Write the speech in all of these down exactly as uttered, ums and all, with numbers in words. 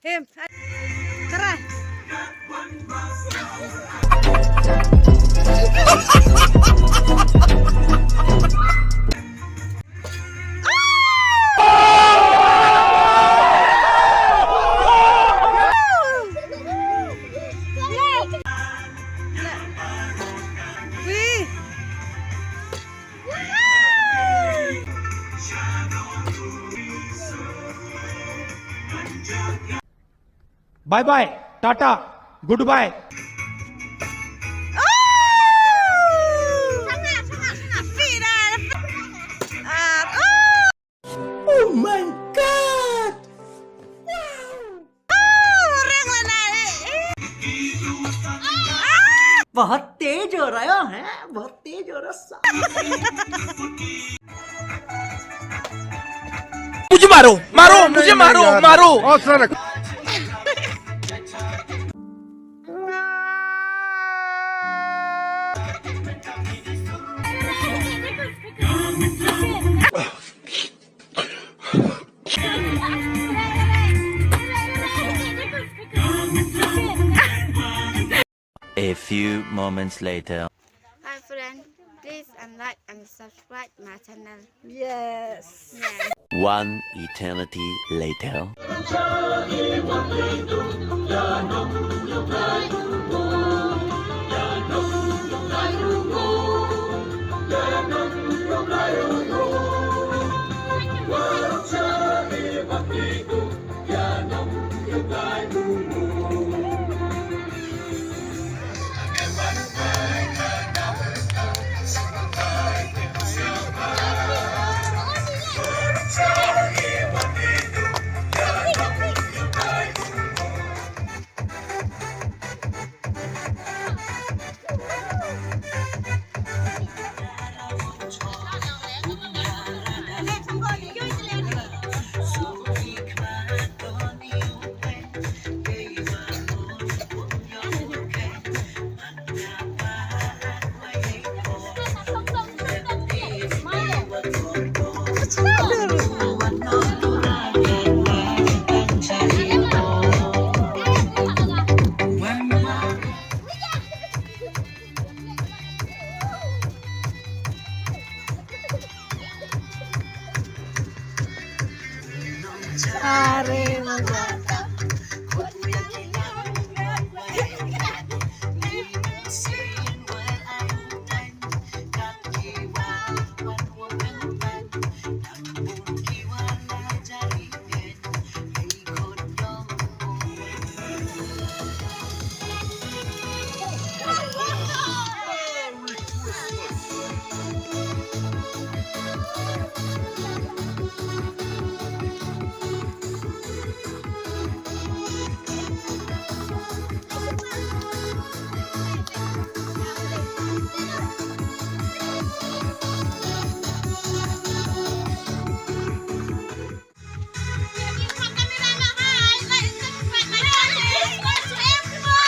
Em, tara. Wih. Bye bye, tata, goodbye. Oh my God! बहुत तेज हो रहा है, बहुत तेज हो रहा है। मुझे मारो, मारो, मुझे मारो, मारो। A few moments later. Hi friend, please and like and subscribe my channel. Yes. Yeah. One eternity later.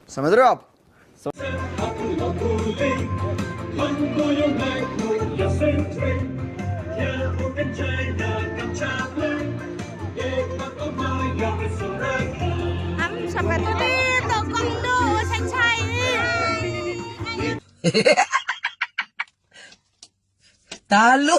समझ रहे हो आप? Am sa patu di tokong do sa chai. Talu.